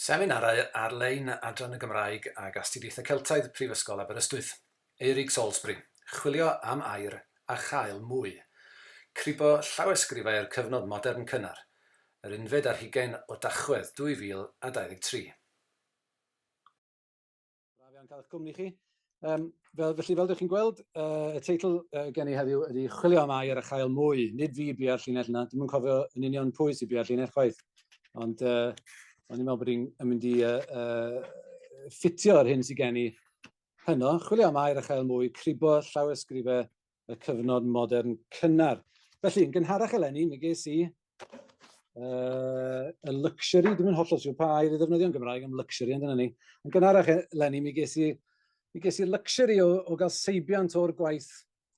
Seminarau ar-lein Adran y Gymraeg ag Astudiaethau Celtaidd Prifysgol Aberystwyth. Eurig Salisbury, Chwilio am air a chael mwy. Cribo llawysgrifau'r cyfnod modern cynnar, yr unfed ar hugain o Dachwedd 2023. Braf iawn cael eich cwmni chi. Um, fel, felly, fel ydych chi'n gweld, uh, y teitl uh, gen i heddiw ydy Chwilio am air a chael mwy. Nid fi bia'r llinell yna, dim yn cofio yn union pwy sy'n bia'r llinell chwaith. Ond uh, o'n i'n meddwl bod hi'n mynd i uh, uh, ffitio yr hyn sy'n gen i heno. Chwilio am air a chael mwy, cribo llawysgrifau y cyfnod modern cynnar. Felly, yn gynharach eleni, mi ges i uh, y luxury, dwi'n mynd hollol siŵr pa air i ddefnyddio yn Gymraeg am luxury, ond dyna ni. Yn gynharach eleni, mi ges i, mi ges i luxury o, o gael seibiant o'r gwaith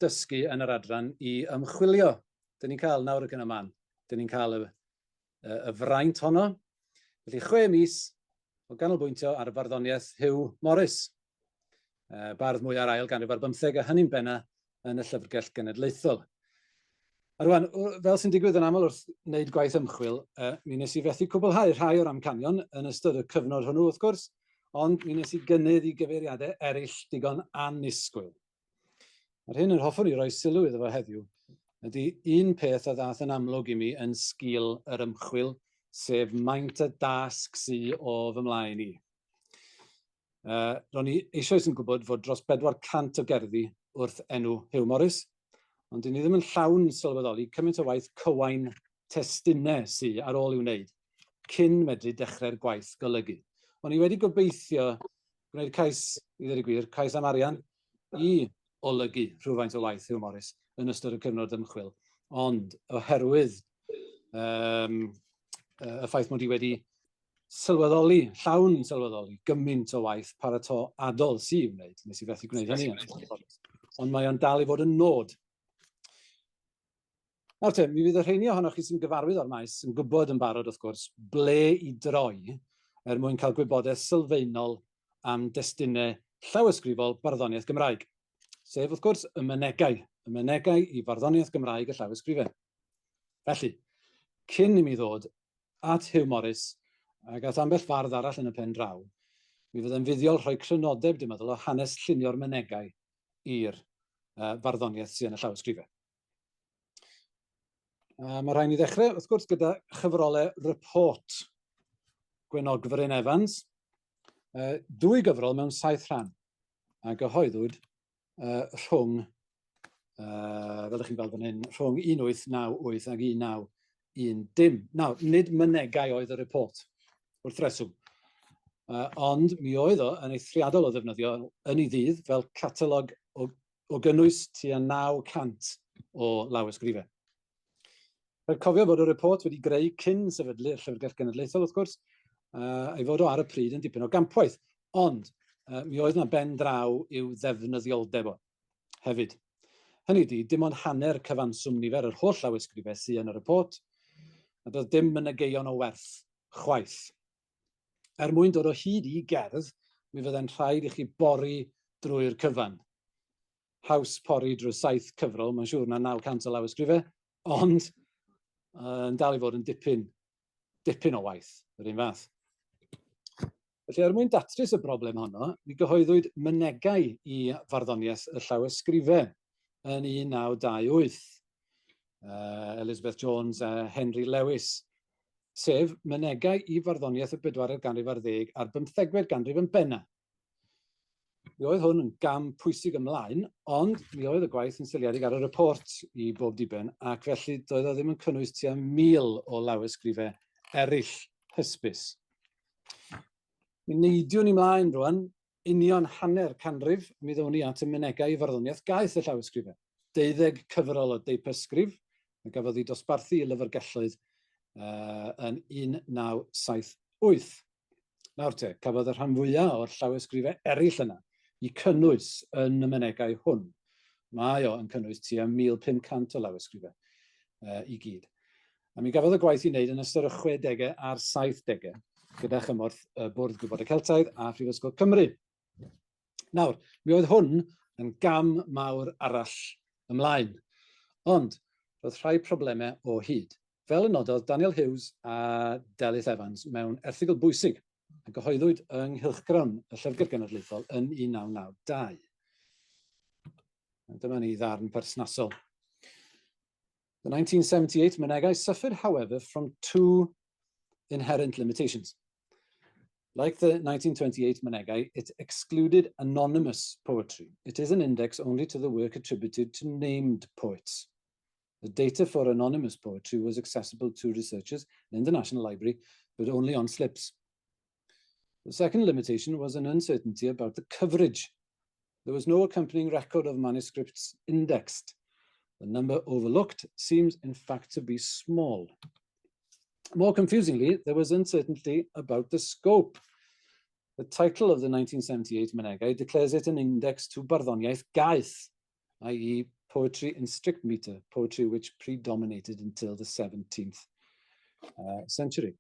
dysgu yn yr adran i ymchwilio. Dyn ni'n cael nawr ac yn y man. Dyn ni'n cael y, y, y fraint honno. Felly chwe mis o ganolbwyntio ar y farddoniaeth Hugh Morris. Bardd mwyaf ail ganrif ar bymtheg, a hynny'n benna yn y Llyfrgell Genedlaethol. A rwan, fel sy'n digwydd yn aml wrth wneud gwaith ymchwil, mi wnes i fethu cwblhau rhai o'r amcanion yn ystod y cyfnod hwnnw, wrth gwrs, ond mi wnes i gynnydd i gyfeiriadau eraill digon annisgwyl. A'r hyn yr hoffwn i roi sylw iddo fo heddiw ydy un peth a ddaeth yn amlwg i mi yn sgil yr ymchwil, sef maint y dasg sy o fy mlaen i. Uh, ro'n i eisoes yn gwybod fod dros 400 o gerddi wrth enw Hugh Morris, ond dyn ni ddim yn llawn sylweddoli cymaint o waith cywain testunau sy ar ôl i'w wneud cyn medru dechrau'r gwaith golygu. O'n i wedi gobeithio gwneud cais, i ddweud y gwir, cais am arian i olygu rhywfaint o waith Hugh Morris yn ystod y cyfnod ymchwil, ond oherwydd um, y ffaith mod i wedi sylweddoli, llawn sylweddoli, gymaint o waith paratoadol sydd i'w wneud. Nes i fethu gwneud hynny. Ond mae o'n dal i fod yn nod. Nawr te, mi fydd y rheini ohonoch chi sy'n gyfarwydd o'r maes yn gwybod yn barod, wrth gwrs, ble i droi er mwyn cael gwybodaeth sylfaenol am destunau llawysgrifol barddoniaeth Gymraeg. Sef, wrth gwrs, y mynegai, y mynegai i farddoniaeth Gymraeg y llawysgrifau. Felly, cyn i mi ddod at Huw Morris ac at ambell fardd arall yn y pen draw, mi fyddai'n fuddiol rhoi crynodeb, dwi'n meddwl, o hanes llunio'r mynegai i'r uh, farddoniaeth sydd yn y llawysgrifau. Uh, mae rhaid ni ddechrau, wrth gwrs, gyda chyfrolau Report Gwenogfryn Evans. Uh, dwy gyfrol mewn saith rhan a gyhoeddwyd uh, rhwng, uh, fel ydych chi'n gweld fan hyn, rhwng 1898 ac 1910. Nawr, nid mynegai oedd y report, wrth reswm. Uh, ond mi oedd o yn eithriadol o ddefnyddio yn ei ddydd fel catalog o, o gynnwys tua 900 o lawysgrifau. Rhaid cofio bod y report wedi greu cyn sefydlu'r Llyfrgell Genedlaethol, wrth gwrs, uh, ei fod o ar y pryd yn dipyn o gampwaith, ond uh, mi oedd yna ben draw i'w ddefnyddioldeb o hefyd. Hynny ydy, dim ond hanner cyfanswm nifer yr holl lawysgrifau sydd yn y report, a doedd dim mynegeion o werth chwaith. Er mwyn dod o hyd i gerdd, mi fyddai'n rhaid i chi bori drwy'r cyfan. Haws pori drwy saith cyfrol, mae'n siŵr na 900 o lawysgrifau, ond yn dal i fod yn dipyn, dipyn o waith, yr un fath. Felly, er mwyn datrys y broblem honno, mi gyhoeddwyd mynegai i farddoniaeth y llawysgrifau yn 1928. Uh, Elizabeth Jones a Henry Lewis, sef mynegai i farddoniaeth y bedwaredd ganrif ar ddeg a'r bymthegfed ganrif yn benna. Mi oedd hwn yn gam pwysig ymlaen, ond mi oedd y gwaith yn seiliedig ar y report i bob diben, ac felly doedd o ddim yn cynnwys tua 1,000 o lawysgrifau eraill hysbys. Mi neidiwn ni mlaen rwan, union hanner canrif, mi ddown ni at y mynegai i farddoniaeth gaeth y llawysgrifau. Deuddeg cyfrol o deipysgrif a gafodd ei dosbarthu i lyfrgelloedd uh, yn 1978. Nawr te, cafodd y rhan fwyaf o'r llawysgrifau eraill yna i cynnwys yn y mynegai hwn. Mae o yn cynnwys tua 1,500 o lawysgrifau uh, i gyd. A mi gafodd y gwaith i wneud yn ystod y 60au a'r 70au gyda chymorth y Bwrdd Gwybodau Celtaidd a Phrifysgol Cymru. Nawr, mi oedd hwn yn gam mawr arall ymlaen, ond roedd rhai problemau o hyd, fel y nododd Daniel Hughes a Delyth Evans mewn erthygl bwysig. a gyhoeddwyd yng Nghylchgrawn y Llyfrgell Genedlaethol yn 1992. Dyma ni ddarn perthnasol. The 1978 Mynegai suffered, however, from two inherent limitations. Like the 1928 Mynegai, it excluded anonymous poetry. It is an index only to the work attributed to named poets. The data for anonymous poetry was accessible to researchers in the National Library, but only on slips. The second limitation was an uncertainty about the coverage. There was no accompanying record of manuscripts indexed. The number overlooked seems, in fact, to be small. More confusingly, there was uncertainty about the scope. The title of the 1978 Mynegai declares it an index to barddoniaeth gaeth, i.e. poetry in strict meter, poetry which predominated until the 17th century.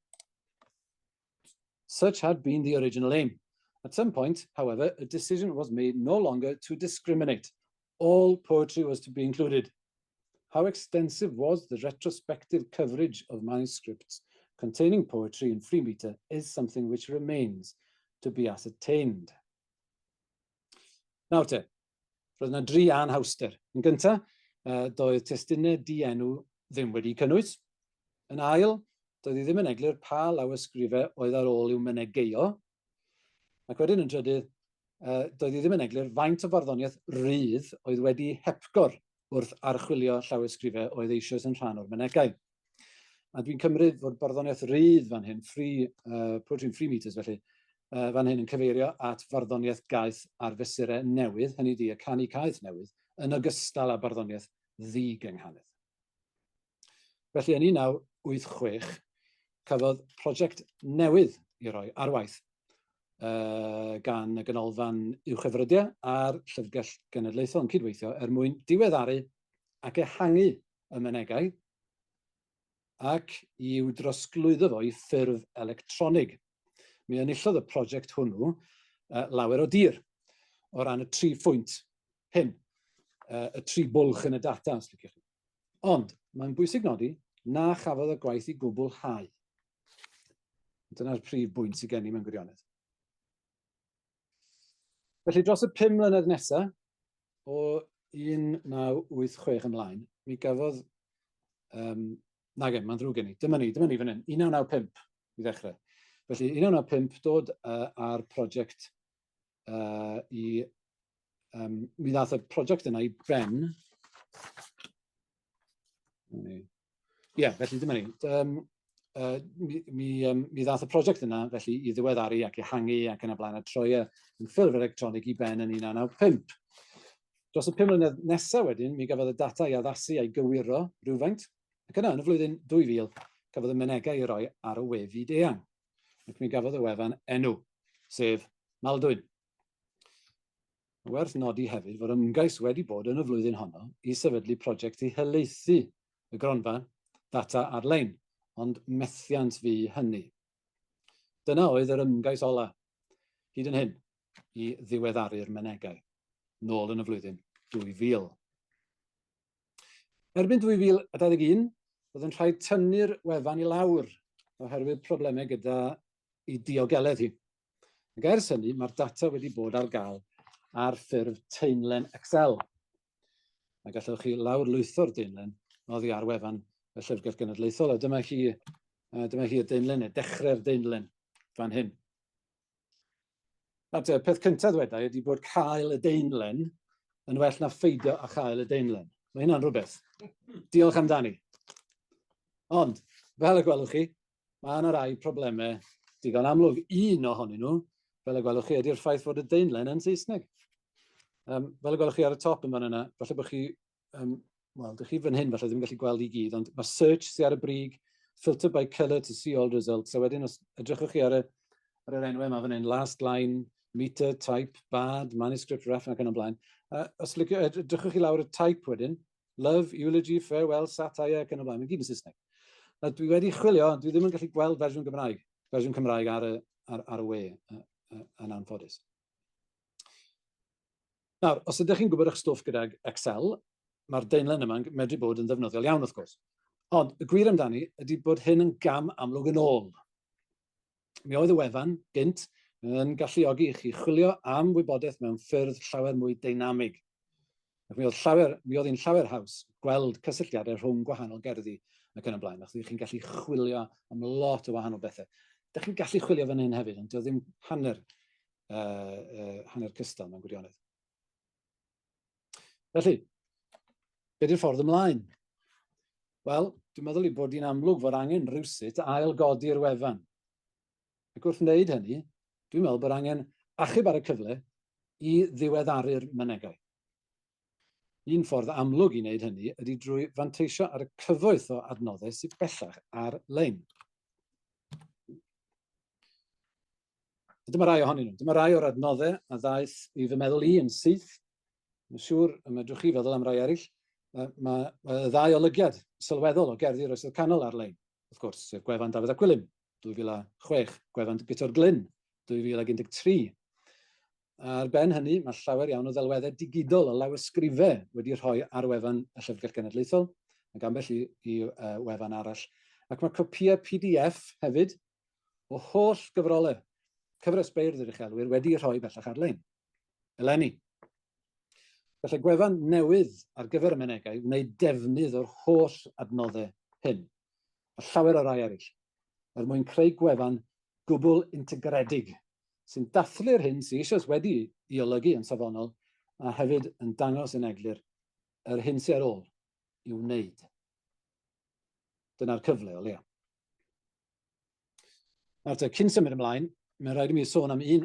Such had been the original aim. At some point, however, a decision was made no longer to discriminate. All poetry was to be included. How extensive was the retrospective coverage of manuscripts containing poetry in free meter is something which remains to be ascertained. Nawr te, roedd yna dri anhawster. Yn gyntaf, doedd testunau dienw ddim wedi cynnwys. Yn ail, doedd hi ddim yn eglur pa lawysgrifau oedd ar ôl i'w mynegeio. Ac wedyn yn drydydd, doedd hi ddim yn eglur faint o farddoniaeth rydd oedd wedi hepgor wrth archwilio llawysgrifau oedd eisoes yn rhan o'r mynegai. A dwi'n cymryd fod barddoniaeth rydd fan hyn, free, poetry in free meters felly, fan hyn yn cyfeirio at farddoniaeth gaeth ar fesurau newydd, hynny ydi y canu caeth newydd, yn ogystal â barddoniaeth ddi-gynghanedd. Felly yn 1986, cafodd prosiect newydd i roi ar waith gan y Ganolfan Uwchefrydiau a'r Llyfrgell Genedlaethol yn cydweithio er mwyn diweddaru ac ehangu y mynegai ac i'w drosglwyddo fo i ffurf electronig. Mi enillodd y prosiect hwnnw lawer o dir o ran y tri phwynt hyn, y tri bwlch yn y data, os liciwch chi. Ond mae'n bwysig nodi na chafodd y gwaith i gwblhau. Dyna'r prif bwynt sydd gen i mewn gwirionedd. Felly dros y 5 mlynedd nesaf, o 1986 ymlaen, mi gafodd... Um, nage, mae'n ddrwg gen i. Dyma ni, dyma ni fan hyn, 1995 i ddechrau. Felly 1995 dod ar prosiect i... mi ddath y prosiect yna i ben. Ie, yeah, felly dyma ni. Mi ddath y prosiect yna felly i ddiweddaru ac ehangu ac yn y blaen a troi e yn ffurf electronig i ben yn 1995. Dros y 5 mlynedd nesaf wedyn, mi gafodd y data ei addasu a'i gywiro rhywfaint, ac yna yn y flwyddyn 2000, cafodd y mynegai ei roi ar y we fyd-eang, ac mi gafodd y wefan enw, sef Maldwyn. Mae'n werth nodi hefyd fod ymgais wedi bod yn y flwyddyn honno i sefydlu prosiect i helaethu y gronfa ddata ar-lein, ond methiant fu hynny. Dyna oedd yr ymgais ola, hyd yn hyn, i ddiweddaru'r mynegai, nôl yn y flwyddyn 2000. Erbyn 2021, roedd yn rhaid tynnu'r wefan i lawr oherwydd problemau gyda i diogeledd hi. Ac ers hynny, mae'r data wedi bod ar gael ar ffurf taenlen Excel. A gallwch chi lawrlwytho'r daenlen oddi ar wefan y Llyfrgell Genedlaethol. A dyma hi, dyma hi y daenlen, neu dechrau'r daenlen fan hyn. Nawr te, peth cyntaf ddweda i ydy bod cael y deinlen yn well na pheidio â chael y deinlen. Mae hynna'n rhywbeth. Diolch amdani. Ond, fel y gwelwch chi, mae yna rai problemau digon amlwg. Un ohonyn nhw, fel y gwelwch chi, ydy'r ffaith fod y deinlen yn Saesneg. Fel y gwelwch chi ar y top yn fan yna, falle bod chi wel, dych chi fan hyn falle ddim yn gallu gweld i gyd, ond mae search sydd ar y brig, filter by colour to see all results, a wedyn os edrychwch chi ar, y, ar yr enwau yma fan hyn, last line, meter, type, bad, manuscript, ref, ac yn y blaen. Os licio, edrychwch chi lawr y type wedyn, love, eulogy, farewell, satire, ac yn y blaen, mae'n gyd yn Saesneg. A dwi wedi chwilio, dwi ddim yn gallu gweld fersiwn Gymraeg, fersiwn Cymraeg ar y, ar y we, yn anffodus. Nawr, os ydych chi'n gwybod eich stwff gydag Excel, mae'r daenlen yma'n medru bod yn ddefnyddiol iawn, wrth gwrs. Ond y gwir amdani ydy bod hyn yn gam amlwg yn ôl. Mi oedd y wefan gynt yn galluogi i chi chwilio am wybodaeth mewn ffyrdd llawer mwy deinamig. Ac mi oedd, llawer, mi oedd hi'n llawer haws gweld cysylltiadau rhwng gwahanol gerddi ac yn y blaen, achos chi'n gallu chwilio am lot o wahanol bethau. Dych chi'n gallu chwilio fan hyn hefyd, ond dio ddim hanner, hanner cystal mewn gwirionedd. Felly, be di'r ffordd ymlaen? Wel, dwi'n meddwl ei bod hi'n amlwg fod angen rhywsut ail godi'r wefan. Ac wrth wneud hynny, dwi'n meddwl bod angen achub ar y cyfle i ddiweddaru'r mynegai. Un ffordd amlwg i wneud hynny ydy drwy fanteisio ar y cyfoeth o adnoddau sydd bellach ar-lein. A dyma rai ohonyn nhw. Dyma rai o'r adnoddau a ddaeth i fy meddwl i yn syth. Mae'n siŵr y medrwch chi feddwl am rai eraill. Mae y ddau olygiad sylweddol o gerddi'r Oesoedd Canol ar-lein, wrth gwrs, sef gwefan Dafydd ap Gwilym, 2006, gwefan Guto'r Glyn, 2013. Ar ben hynny, mae llawer iawn o ddelweddau digidol o lawysgrifau wedi rhoi ar wefan y Llyfrgell Genedlaethol, ac ambell i, i wefan arall. Ac mae copïau PDF hefyd o holl gyfrolau cyfres beirdd yr uchelwyr wedi rhoi bellach ar-lein. Eleni. Gallai gwefan newydd ar gyfer y mynegai wneud defnydd o'r holl adnoddau hyn, a llawer o rai eraill, er mwyn creu gwefan gwbl integredig sy'n dathlu'r hyn sydd eisoes wedi ei olygu yn safonol a hefyd yn dangos yn eglur yr hyn sydd ar ôl i'w wneud. Dyna'r cyfle o leia. Nawr te, cyn symud ymlaen, mae'n rhaid i mi sôn am un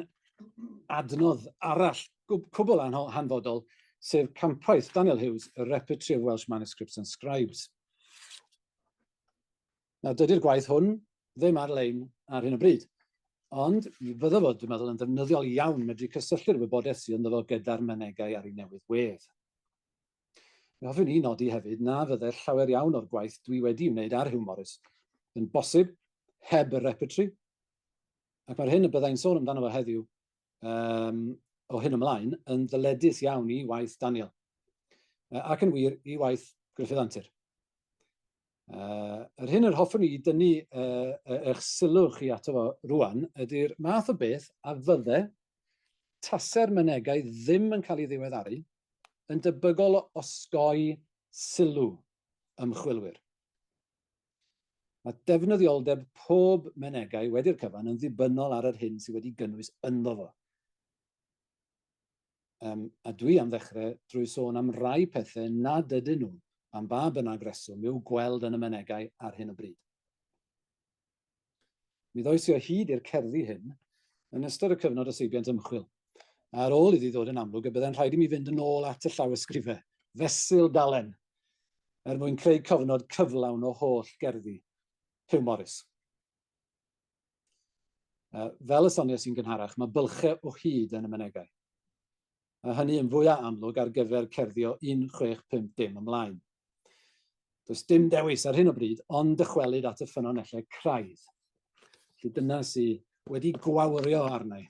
adnodd arall cwbl hanfodol, sef campwaith Daniel Hughes, A Repertory of Welsh Manuscripts and Scribes. Nawr, dydy'r gwaith hwn ddim ar-lein ar hyn o bryd, ond mi fydda fo, dwi'n meddwl, yn ddefnyddiol iawn medru cysylltu'r wybodaeth sydd ynddo fo gyda'r mynegai ar ei newydd wedd. Mi hoffwn i nodi hefyd na fydde llawer iawn o'r gwaith dwi wedi wneud ar Huw Morus yn bosib heb y repertory, ac mae'r hyn y byddai'n sôn amdano fo heddiw um, o hyn ymlaen yn ddyledus iawn i waith Daniel, ac yn wir i waith Gruffydd Antur. Yr hyn yr hoffwn i dynnu eich sylw chi ato fo rwan ydy'r math o beth a fydde tase'r mynegai ddim yn cael ei ddiweddaru yn debygol o osgoi sylw ymchwilwyr. Mae defnyddioldeb pob mynegai wedi'r cyfan yn ddibynnol ar yr hyn sydd wedi gynnwys ynddo fo. Um, a dwi am ddechrau drwy sôn am rai pethau nad ydyn nhw, am ba bynnag reswm, i'w gweld yn y mynegai ar hyn o bryd. Mi ddois i o hyd i'r cerddi hyn yn ystod y cyfnod o seibiant ymchwil, ar ôl iddi ddod yn amlwg y byddai'n rhaid i mi fynd yn ôl at y llawysgrifau, fesul dalen, er mwyn creu cofnod cyflawn o holl gerddi Huw Morris. Fel y soniais i'n gynharach, mae bylchau o hyd yn y mynegai. A hynny yn fwyaf amlwg ar gyfer cerddi o 1650 ymlaen. Does dim dewis ar hyn o bryd ond dychwelyd at y ffynonellau craidd. Felly dyna sydd wedi gwawrio arna i.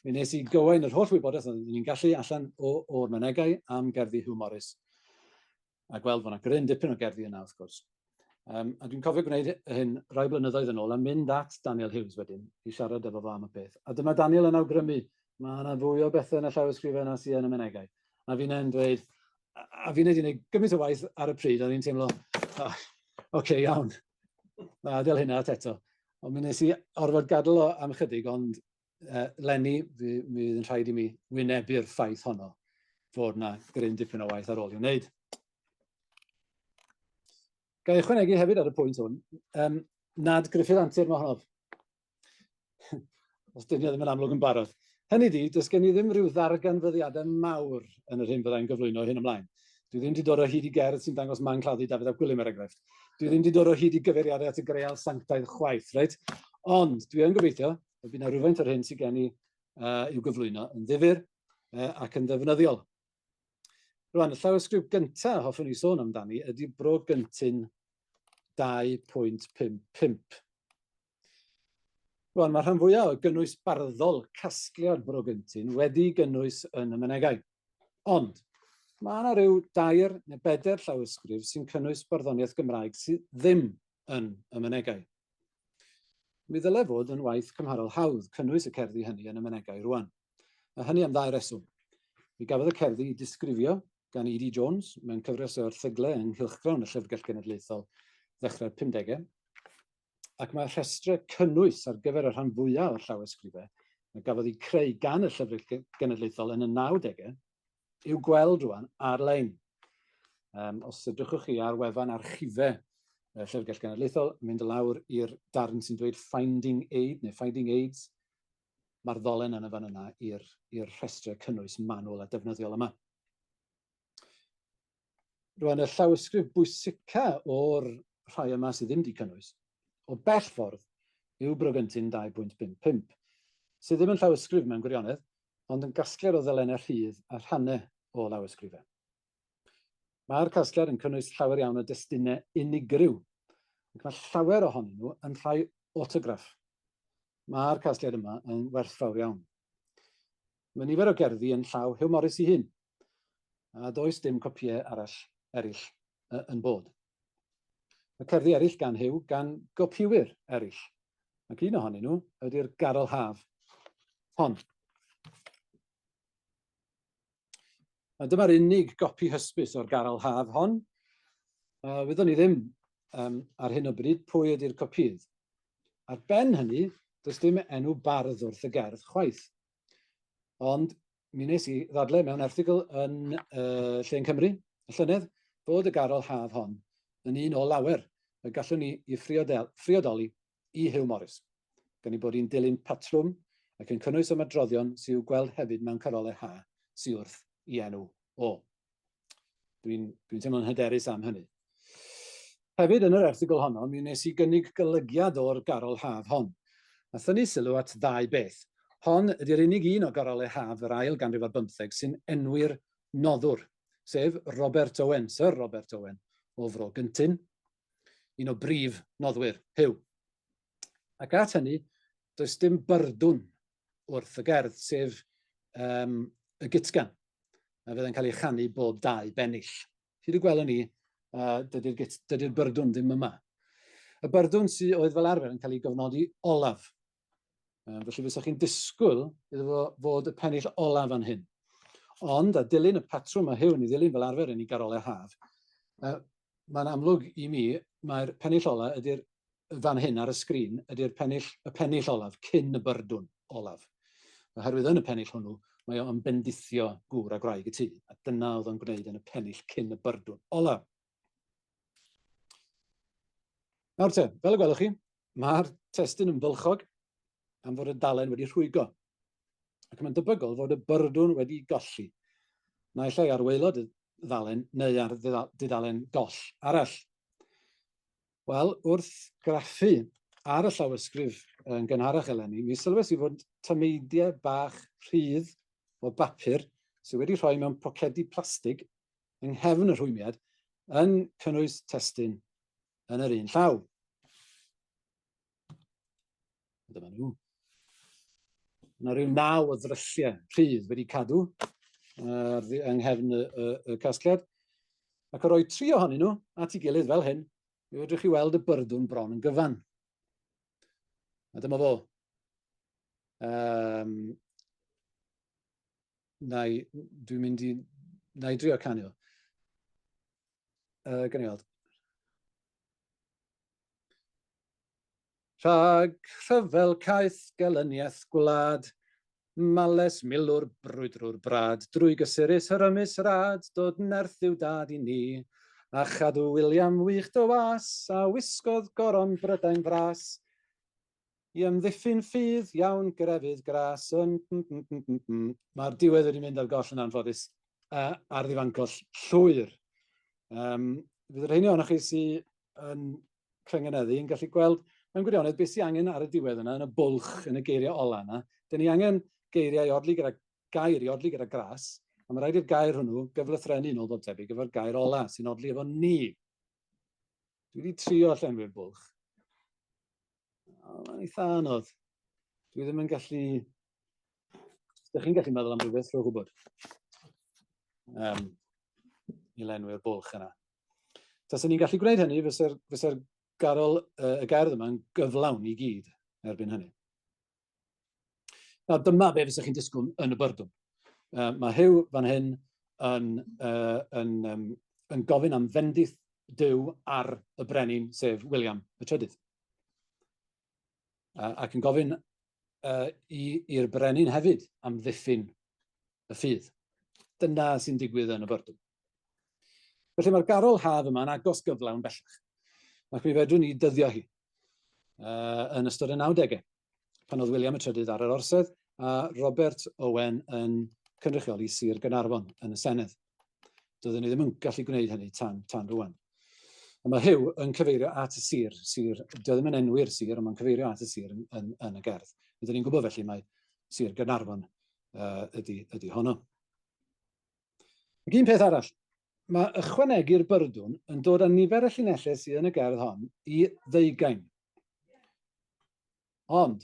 Mi wnes i gywain yr holl wybodaeth oeddwn i'n gallu allan o'r mynegai am gerddi Huw Morris a gweld fod yna gryn dipyn o gerddi yna, wrth gwrs. A dwi'n cofio gwneud hyn rai blynyddoedd yn ôl a mynd at Daniel Hughes wedyn i siarad efo fo am y peth. A dyma Daniel yn awgrymu, mae yna fwy o bethau yn y llawysgrifau na sydd yn y mynegai. A fi'n dweud, a fi'n wedi gwneud gymaint o waith ar y pryd, a fi'n teimlo, oh, oce, okay, iawn, na, adael hynna at eto. Ond mi wnes i orfod gadael o am chydig, ond leni, mi fydd yn rhaid i mi wynebu'r ffaith honno fod na gryn dipyn o waith ar ôl i'w wneud. Ga i ychwanegu hefyd ar y pwynt hwn, nad Gruffydd Antur mae honno. Os dyn ni ddim yn amlwg yn barod. Hynny di, does gen i ddim rhyw ddarganfyddiadau mawr yn yr hyn fyddai'n gyflwyno hyn ymlaen. Dwi ddim wedi dod o hyd i gerdd sy'n dangos man claddu Dafydd ap Gwilym, er enghraifft. Dwi ddim wedi dod o hyd i gyfeiriadau at y Greal Sanctaidd chwaith, reit? Ond dwi yn gobeithio y bydd yna rhywfaint o'r hyn sydd gen i i'w gyflwyno yn ddifyr ac yn ddefnyddiol. Rwan, y llawysgrif gyntaf hoffwn i sôn amdani ydy Bro Gyntun 2.55. Rwan, mae rhan fwyaf o gynnwys barddol casgliad Bro Gyntun wedi gynnwys yn y mynegai. Ond, mae yna rhyw dair neu bedair llawysgrif sy'n cynnwys barddoniaeth Gymraeg sydd ddim yn y mynegai. Mi ddylai fod yn waith cymharol hawdd cynnwys y cerddi hynny yn y mynegai rwan. A hynny am ddau reswm. Mi gafodd y cerddi eu disgrifio gan E.D. Jones mewn cyfres o erthyglau yng nghylchgrawn y Llyfrgell Genedlaethol ddechrau'r 50au, ac mae rhestrau cynnwys ar gyfer y rhan fwyaf o'r llawysgrifau a gafodd eu creu gan y Llyfrgell Genedlaethol yn y 90au i'w gweld rwan ar-lein. Os edrychwch chi ar wefan archifau y Llyfrgell Genedlaethol, mynd lawr i'r darn sy'n dweud Finding Aid neu Finding Aids, mae'r ddolen yn y fan yna i'r rhestrau cynnwys manwl a defnyddiol yma. Rwan, y llawysgrif bwysica o'r rhai yma sydd ddim wedi cynnwys, o bell ffordd, yw Brogyntyn 2.55, sydd ddim yn llawysgrif mewn gwirionedd, ond yn gasgliad o ddalennau rhydd a rhannau o lawysgrifau. Mae'r casgliad yn cynnwys llawer iawn o destunau unigryw, ac mae llawer ohonyn nhw yn rhai awtograff. Mae'r casgliad yma yn werthfawr iawn. Mae nifer o gerddi yn llaw Huw Morris ei hun, a does dim copïau arall eraill yn bod. Mae cerddi eraill gan Huw gan gopïwyr eraill, ac un ohonyn nhw ydy'r Garol Haf hon. A dyma'r unig gopi hysbys o'r Garol Haf hon. Wyddwn ni ddim ar hyn o bryd pwy ydy'r copïydd. Ar ben hynny, does dim enw bardd wrth y gerdd chwaith. Ond mi wnes i ddadle mewn erthygl yn Llên Cymru y llynedd bod y garol haf hon yn un o lawer y gallwn ni i phriodoli i Huw Morris, gan ei bod hi'n dilyn patrwm ac yn cynnwys ymadroddion sydd i'w gweld hefyd mewn carolau ha sy wrth i enw o. Dwi'n dwi teimlo'n hyderus am hynny. Hefyd, yn yr erthygl honno, mi wnes i gynnig golygiad o'r garol haf hon, a thynnu sylw at ddau beth. Hon ydy'r unig un o garolau haf yr ail ganrif ar bymtheg sy'n enwi'r noddwr, sef Robert Owen, Sir Robert Owen, o Fro Gyntyn, un o brif noddwyr Huw. Ac at hynny, does dim byrdwn wrth y gerdd, sef y gytgan, a fydd yn cael ei chanu bob dau bennill. Hyd y gwelwn ni, dydy'r dydy byrdwn ddim yma. Y byrdwn sydd oedd fel arfer yn cael ei gofnodi olaf. Felly fysa chi'n disgwyl iddo fo fod y pennill olaf fan hyn. Ond, a dilyn y patrwm mae Huw yn ei ddilyn fel arfer yn ei garolau haf, mae'n amlwg i mi mae'r pennill ola ydy'r fan hyn ar y sgrin ydy'r pennill, y pennill olaf cyn y byrdwn olaf. Oherwydd yn y pennill hwnnw, mae o'n bendithio gŵr a gwraig y tŷ, a dyna oedd o'n gwneud yn y pennill cyn y byrdwn olaf. Nawr te, fel y gwelwch chi, mae'r testun yn fylchog am fod y dalen wedi rhwygo. Ac mae'n debygol fod y byrdwn wedi golli, naill ai ar waelod y ddalen neu ar dudalen goll arall. Wel, wrth graffu ar y llawysgrif yn gynharach eleni, mi sylwes i fod tameidiau bach rhydd o bapur sydd wedi rhoi mewn pocedi plastig yng nghefn y rhwymiad yn cynnwys testun yn yr un llaw. Dyma nhw. Yna rhyw naw o ddrylliau rhydd wedi cadw yng nghefn y casgliad. Ac o roi tri ohonyn nhw at ei gilydd fel hyn, mi fedrwch chi weld y byrdwn bron yn gyfan. A dyma fo. Na i, dwi'n mynd i, na i drio canu o. Gan i weld. Rhag rhyfel caeth gelyniaeth gwlad, Males milwr brwydrwr brad, Drwy gysurus rymus rad, Dod nerth i'w dad i ni, A chadw William wych dy was, A wisgodd goron Brydain fras, I amddiffyn ffydd iawn grefydd gras yn Mae'r diwedd wedi mynd ar goll yn anffodus, ar ddifancoll llwyr. Fydd y rheini ohonoch chi sydd yn cynganeddu yn gallu gweld mewn gwirionedd beth sy'n angen ar y diwedd yna, yn y bwlch, yn y geiriau ola yna. Dyn ni angen geiriau i odli gyda gair i odli gyda gras, a mae rhaid i'r gair hwnnw gyflythrennu yn ôl bob tebyg efo'r gair ola sy'n odli efo ni. Dwi wedi trio llenwi'r bwlch. Mae'n eitha anodd. Dwi ddim yn gallu... Os ydych chi'n gallu meddwl am rhywbeth, rhowch wybod. I lenwi'r bwlch yna. Taswn ni'n gallu gwneud hynny, fysa'r fysa garol, y gerdd yma'n gyflawn i gyd. erbyn hynny. Nawr dyma be fysa chi'n disgwyl yn y byrdwn. Mae Huw fan hyn yn, yn, um, yn gofyn am fendith Duw ar y brenin, sef William y Trydydd. Ac yn gofyn i'r brenin hefyd am ddiffyn y ffydd. Dyna sy'n digwydd yn y byrdwn. Felly mae'r garol haf yma'n agos gyflawn bellach, ac mi fedrwn ni dyddio hi yn ystod y 90au, pan oedd William y Trydydd ar yr orsedd a Robert Owen yn cynrychioli Sir Gaernarfon yn y Senedd. Doedden ni ddim yn gallu gwneud hynny tan, tan rwan. A mae Huw yn cyfeirio at y sir, sir, dio ddim yn enwi'r sir, ond mae'n cyfeirio at y sir yn, yn, yn y gerdd. Rydyn ni'n gwybod felly mae Sir Gaernarfon ydy, ydy honno. Ac un peth arall, mae ychwanegu'r byrdwn yn dod â nifer y llinellau sydd yn y gerdd hon i ddeugain. Ond,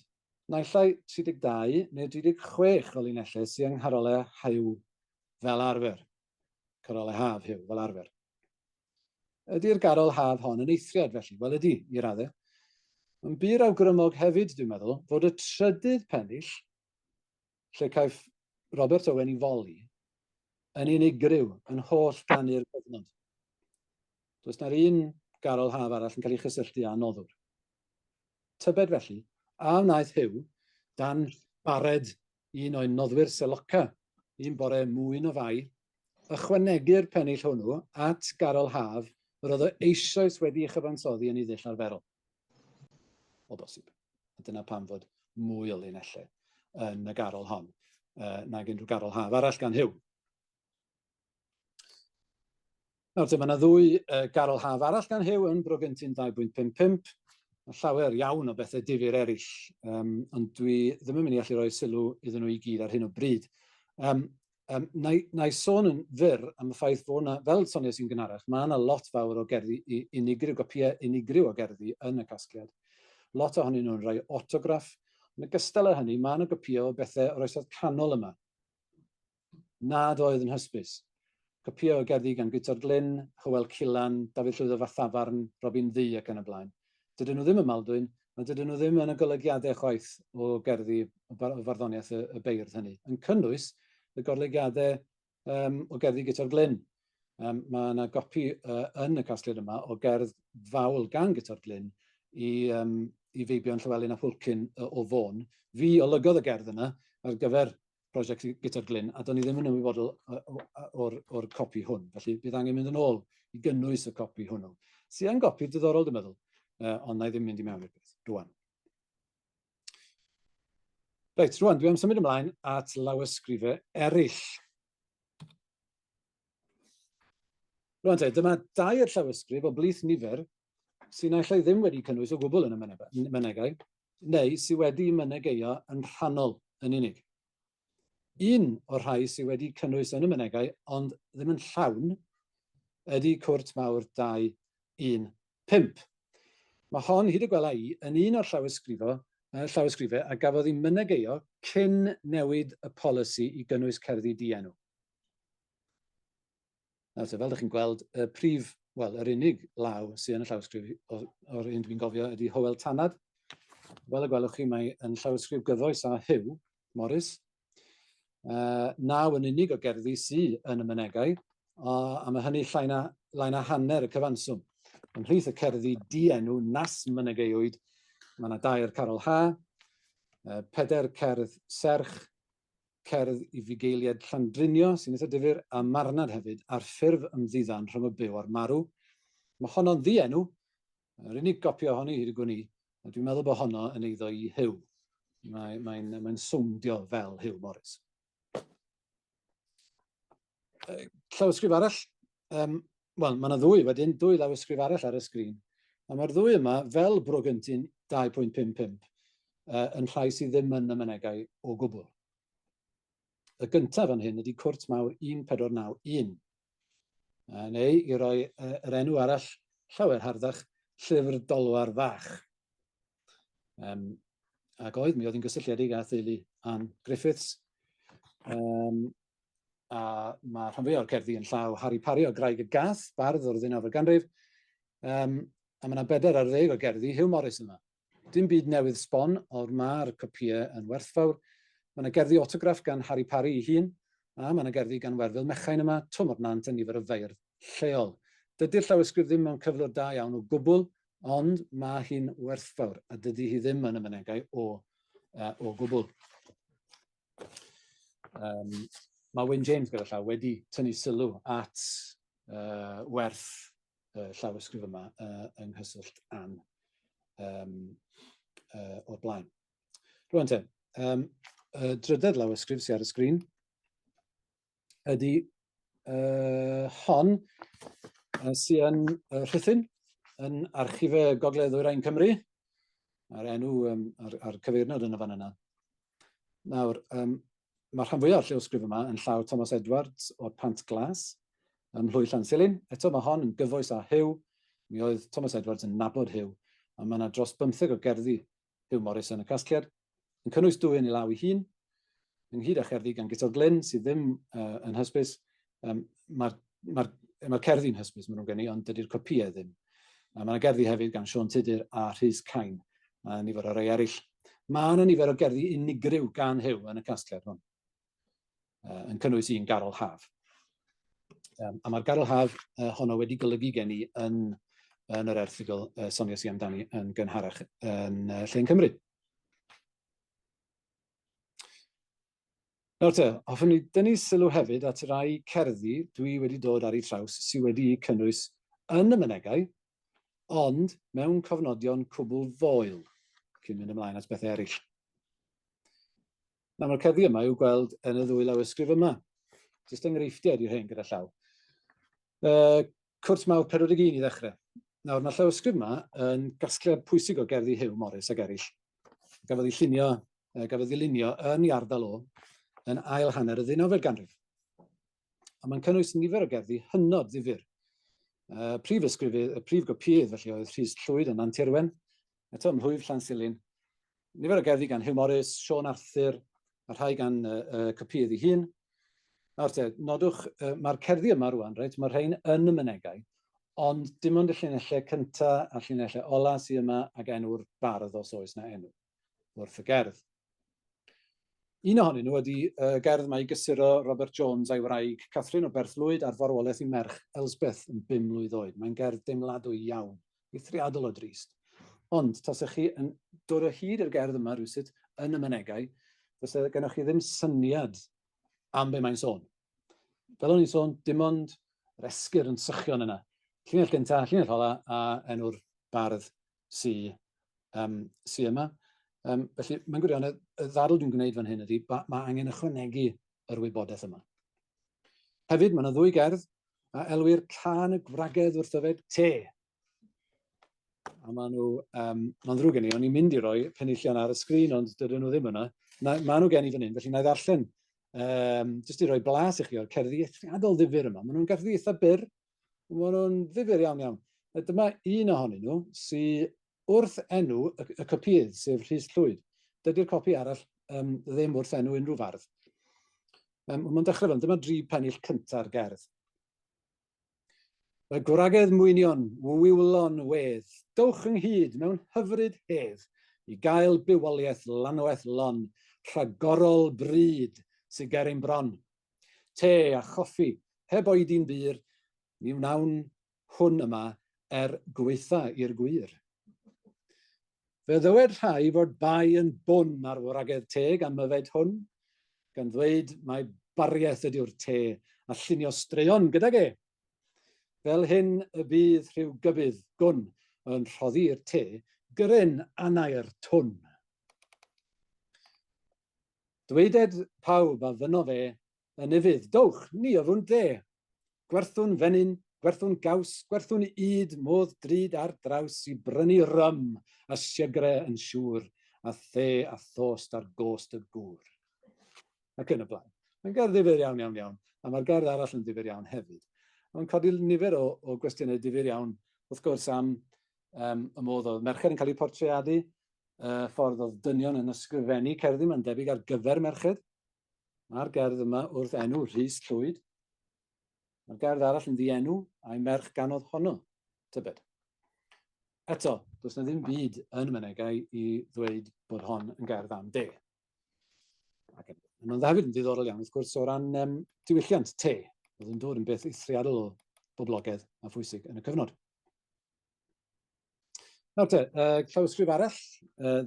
naill ai 32 neu 36 o linellau sydd yng ngharolau Huw fel arfer. Carolau haf Huw fel arfer. Ydy'r garol haf hon yn eithriad felly? Wel ydy, i raddau. Mae'n bur awgrymog hefyd, dwi'n meddwl, fod y trydydd pennill lle caiff Robert Owen i foli, yn unigryw yn holl ganu'r cyfnod. Does na'r un garol haf arall yn cael ei chysylltu â noddwr. Tybed felly, a wnaeth Huw, dan bared un o'i noddwyr seloca, un bore mwyn o Fai, ychwanegu'r pennill hwnnw at garol haf yr oedd o eisoes wedi ei chyfansoddi yn ei ddull arferol? O bosib. A dyna pam fod mwy o linellau yn y garol hon nag unrhyw garol haf arall gan Huw. Nawr te, mae yna ddwy garol haf arall gan Huw yn Bro Gyntun 2.55. Mae llawer iawn o bethau difyr eraill, ond dwi ddim yn mynd i allu rhoi sylw iddyn nhw i gyd ar hyn o bryd. Um, na, i, na i sôn yn fyr am y ffaith fod yna, fel soniais i'n gynharach, mae yna lot fawr o gerddi unigryw, gopïau unigryw o gerddi yn y casgliad. Lot ohonyn nhw'n rhai autograff. Yn ogystal â hynny, mae yna gopïau o bethau o'r oesoedd canol yma, nad oedd yn hysbys. Copïau o gerddi gan Guto'r Glyn, Hywel Cilan, Dafydd Llwyd o Fathafarn, Robin Ddu ac yn y blaen. Dydyn nhw ddim ym Maldwyn, a dydyn nhw ddim yn y golygiadau chwaith o gerddi o farddoniaeth y, y beirdd hynny, yn cynnwys y golygiadau um, o gerddi Guto'r Glyn. Um, mae yna gopi yn y casgliad yma o gerdd fawl gan Guto'r Glyn i, um, i Feibion Llywelyn a Hwlcyn o Fôn. Fi olygodd y gerdd yna ar gyfer prosiect Guto'r Glyn, a do'n i ddim yn ymwybodol o'r, or copi hwn. Felly bydd angen mynd yn ôl i gynnwys y copi hwnnw. Sy'n yn gopi diddorol, dwi'n meddwl, ond na i ddim mynd i mewn i'r peth, rwan. Reit, rwan, dwi am symud ymlaen at lawysgrifau eraill. Rwan te, dyma dair llawysgrif o blith nifer sy'n naill ai ddim wedi cynnwys o gwbl yn y mynegai, neu sydd wedi mynegeio yn rhannol yn unig. Un o'r rhai sydd wedi cynnwys yn y mynegai, ond ddim yn llawn, ydy Cwrt Mawr 215. Mae hon, hyd y gwela i, yn un o'r llawysgrifo, llawysgrifau a gafodd ei mynegeio cyn newid y polisi i gynnwys cerddi dienw. Nawr te, fel ydych chi'n gweld, y prif, wel, yr unig law sydd yn y llawysgrif o'r un dwi'n gofio ydy Hywel Tanad. Fel y gwelwch chi, mae yn llawysgrif gyfoes â Huw Morris. Naw yn unig o gerddi sydd yn y mynegai, a mae hynny llai na, lai na hanner y cyfanswm. Ymhlith y cerddi dienw nas mynegeiwyd, mae yna dair Carol Ha, pedair cerdd serch, cerdd i fugeiliaid Llandrinio, sy'n eitha difyr, a marnad hefyd, ar ffurf ymddiddan rhwng y byw a'r marw. Mae honno'n ddienw, yr unig gopi ohoni hyd y gwn i, a dwi'n meddwl bod honno yn eiddo i Huw. Mae'n mae, mae, mae sowndio fel Huw Morris. Llawysgrif arall, um, wel, mae yna ddwy wedyn, dwy lawysgrif arall ar y sgrin. A mae'r ddwy yma, fel Bro Gyntun 2.55, yn rhai sydd ddim yn y mynegai o gwbl. Y gyntaf fan hyn ydy Cwrt Mawr 1491, neu i roi yr enw arall llawer harddach, Llyfr Dolwar Fach. Um, ac oedd, mi oedd hi'n gysylltiedig â theulu Ann Griffiths. Um, a mae rhan fwyaf o'r cerddi yn llaw Harry Parry o Graig y Gath, bardd o'r ddeunawfed ganrif. Um, a mae yna bedair ar ddeg o gerddi Hugh Morris yma. Dim byd newydd sbon, ond mae'r copïau yn werthfawr. Mae yna gerddi autograff gan Harri Parry ei hun, a mae yna gerddi gan Werfel Mechain yma, Twm o'r Nant a nifer o feirdd lleol. Dydy'r llawysgrif ddim mewn cyflwr da iawn o gwbl, ond mae hi'n werthfawr, a dydy hi ddim yn y mynegai o, uh, o gwbl. Um, mae Wyn James gyda llaw wedi tynnu sylw at uh, werth y llawysgrif yma uh, yng nghyswllt Ann um, o'r blaen. Rwan te, um, y drydedd lawysgrif sydd ar y sgrin ydy uh, hon uh, sydd yn uh, Rhuthun, yn Archifau Gogledd Ddwyrain Cymru, a'r enw um, a'r, a'r cyfeirnod yn y fan yna. Nawr, um, mae'r rhan fwyaf o'r llawysgrif yma yn llaw Thomas Edwards o'r Pant Glas ym Mhlwy Llansilin. Eto, mae hon yn gyfoes â Huw. Mi oedd Thomas Edwards yn nabod Huw, a mae yna dros bymtheg o gerddi Huw Morris yn y casgliad, yn cynnwys dwy yn ei law ei hun, ynghyd â cherddi gan Guto Glyn, sydd ddim uh, yn hysbys. Um, Mae'r mae mae cerddi'n hysbys, maen nhw'n gen i, ond dydy'r copïau ddim. A mae yna gerddi hefyd gan Siôn Tudur a Rhys Cain, a nifer o rai eraill. Mae yna nifer o gerddi unigryw gan Huw yn y casgliad hwn, uh, yn cynnwys un Garol Haf. Um, a mae'r Garol Haf uh, honno wedi golygu gen i yn, yn yr erthygl uh, soniais i amdani yn gynharach yn uh, Llên Cymru. Nawr te, hoffwn i dynnu sylw hefyd at rai cerddi dwi wedi dod ar eu traws sydd wedi'u cynnwys yn y mynegai, ond mewn cofnodion cwbl foel, cyn mynd ymlaen at bethau eraill. Nawr, mae'r cerddi yma i'w gweld yn y ddwy lawysgrif yma. Jyst enghreifftiau ydy'r rhain gyda llaw. Uh, Cwrt Mawr 41 i ddechrau. Nawr, mae'r llawysgrif yma yn gasgliad pwysig o gerddi Huw Morris ac eraill. Gafodd ei llunio, gafodd ei lunio yn ei ardal o yn ail hanner y ddeunawfed ganrif. A mae'n cynnwys nifer o gerddi hynod ddifyr. Uh, prif ysgrifydd, y prif gopïydd felly oedd Rhys Llwyd yn Nantirwen, eto ym Mhlwyf Llansilin. Nifer o gerddi gan Huw Morris, Siôn Arthur, a rhai gan y uh, copïydd ei hun. Nawr te, nodwch, uh, mae'r cerddi yma rwan, reit, mae'r rhain yn y mynegai, ond dim ond y llinellau cyntaf a'r llinellau ola sydd yma ac enw'r bardd os oes na enw wrth y gerdd. Un ohonyn nhw ydy uh, gerdd mae i gysuro Robert Jones a'i wraig Catherine o Berth Lwyd ar farwolaeth ei merch Elsbeth yn bum mlwydd oed. Mae'n gerdd deimladwy iawn, eithriadol o drist. Ond, tasech chi yn dod o hyd i'r gerdd yma rhywsut yn y mynegai, fysa gennych chi ddim syniad am be mae'n sôn. Fel o'n i'n sôn, dim ond yr esgyr yn sychion yna. Llinell gyntaf, llinell ola a enw'r bardd sy, um, sy yma. Um, felly, mae'n gwirionedd, y ddadl dwi'n gwneud fan hyn ydy, mae angen ychwanegu yr wybodaeth yma. Hefyd, mae yna ddwy gerdd a elwir Cân y Gwragedd wrth yfed te. A maen nhw, um, mae'n ddrwg gen i, o'n i'n mynd i roi penillion ar y sgrin, ond dydyn nhw ddim yna. Na, maen nhw gen i fan hyn, felly na i ddarllen, um, jyst i roi blas i chi o'r cerddi eithriadol ddifyr yma. Maen nhw'n gerddi eitha byr, Maen nhw'n ddifyr iawn iawn. A dyma un ohonyn nhw sy wrth enw y, y copïydd, sef Rhys Llwyd. Dydy'r copi arall um, ddim wrth enw unrhyw fardd. Um, mae'n dechrau fel, dyma dri pennill cynta'r gerdd. Y gwragedd mwynion, wywlon wedd, dowch ynghyd mewn hyfryd hedd, i gael bywoliaeth lanwaith lon, rhagorol bryd sydd ger ein bron. Te a choffi, heb oedi'n bur, mi wnawn hwn yma er gwaetha i'r gwir. Fe ddywed rhai fod bai yn bwn ar wragedd teg am yfed hwn, gan ddweud mai bariaeth ydyw'r te a llunio straeon gydag e. Fel hyn y bydd rhyw gybydd gwn yn rhoddi i'r te gryn anair twn. Dweded pawb a fynno fe yn ufudd, Dowch, ni yfwn de! Gwerthwn fenyn, gwerthwn gaws, gwerthwn ŷd modd drud ar draws i brynu rym a siygre yn siŵr, a the a thost ar gost y gŵr. Ac yn y blaen. Mae'n gerdd ddifyr iawn, iawn, iawn. A mae'r gerdd arall yn ddifyr iawn hefyd. Mae'n codi nifer o, o gwestiynau difyr iawn, wrth gwrs, am um, y modd oedd merched yn cael eu portreadu, y ffordd oedd dynion yn ysgrifennu cerddi, mae'n debyg ar gyfer merched. Mae'r gerdd yma wrth enw Rhys Llwyd. Mae'r gerdd arall yn ddienw, a'i merch ganodd honno, tybed. Eto, does na ddim byd yn y mynegai i ddweud bod hon yn gerdd am de. Ac mae'n hefyd yn ddiddorol iawn, wrth gwrs, o ran diwylliant te, oedd yn dod yn beth eithriadol o boblogaidd a phwysig yn y cyfnod. Nawr te, llawysgrif arall,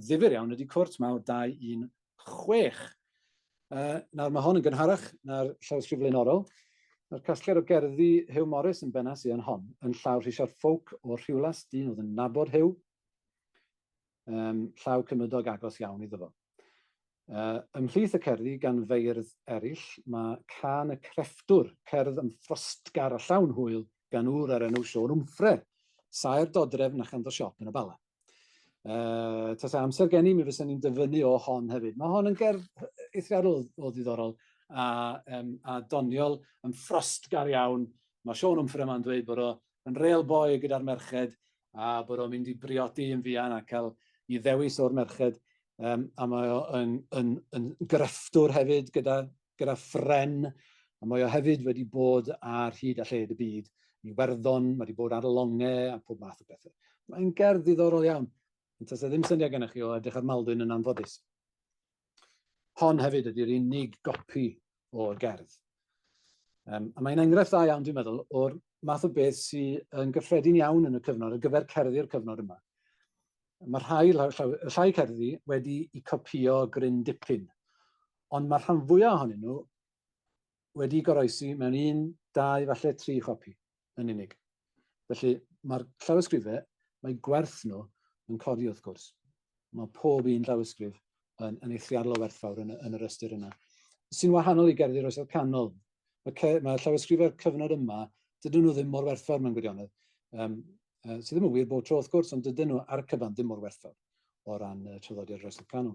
ddifyr iawn, ydy Cwrt Mawr 216. Nawr mae hon yn gynharach na'r llawysgrif flaenorol. Mae'r casgliad o gerddi Huw Morris yn benna sydd yn hon, yn llaw Rhisiart Ffowc o'r Rhiwlas, dyn oedd yn nabod Huw, llaw cymydog agos iawn iddo fo. Ymhlith y cerddi gan feirdd eraill mae Cân y Crefftwr, cerdd ymffrostgar a llawn hwyl gan ŵr o'r enw Siôn Wmffre, saer dodrefn a chanddo siop yn y Bala. Tasa amser gen i, mi fysen ni'n dyfynnu o hon hefyd. Mae hon yn gerdd eithriadol o ddiddorol a doniol, ymffrostgar iawn. Mae Siôn Wmffre yma'n dweud bod o yn real boy gyda'r merched a bod o'n mynd i briodi yn fuan a cael i ddewis o'r merched. A mae o yn grefftwr hefyd gyda phren, a mae o hefyd wedi bod ar hyd a lled y byd. I Iwerddon, mae wedi bod ar longau a pob math o bethau. Mae'n gerdd ddiddorol iawn. Ond tasa ddim syniad gennych chi o edrych ar Maldwyn yn anffodus. Hon hefyd ydy'r unig gopi o'r gerdd. A mae'n enghraifft dda iawn, dwi'n meddwl, o'r math o beth sydd yn gyffredin iawn yn y cyfnod, ar gyfer cerddi'r cyfnod yma. Mae rhai, rhai cerddi wedi i copïo gryn dipyn, ond mae'r rhan fwyaf ohonyn nhw wedi goroesi mewn un, dau, falle tri chopi yn unig. Felly mae'r llawysgrifau, mae gwerth nhw yn codi wrth gwrs. Mae pob un llawysgrif yn eithriadol o werthfawr yn yr ystyr yna. Sy'n wahanol i gerddi'r Oesoedd Canol. Mae llawysgrifau'r cyfnod yma, dydyn nhw ddim mor werthfawr mewn gwirionedd. Sydd ddim yn wir bob tro wrth gwrs, ond dydyn nhw ar y cyfan ddim mor werthfawr o ran traddodiad yr Oesoedd Canol.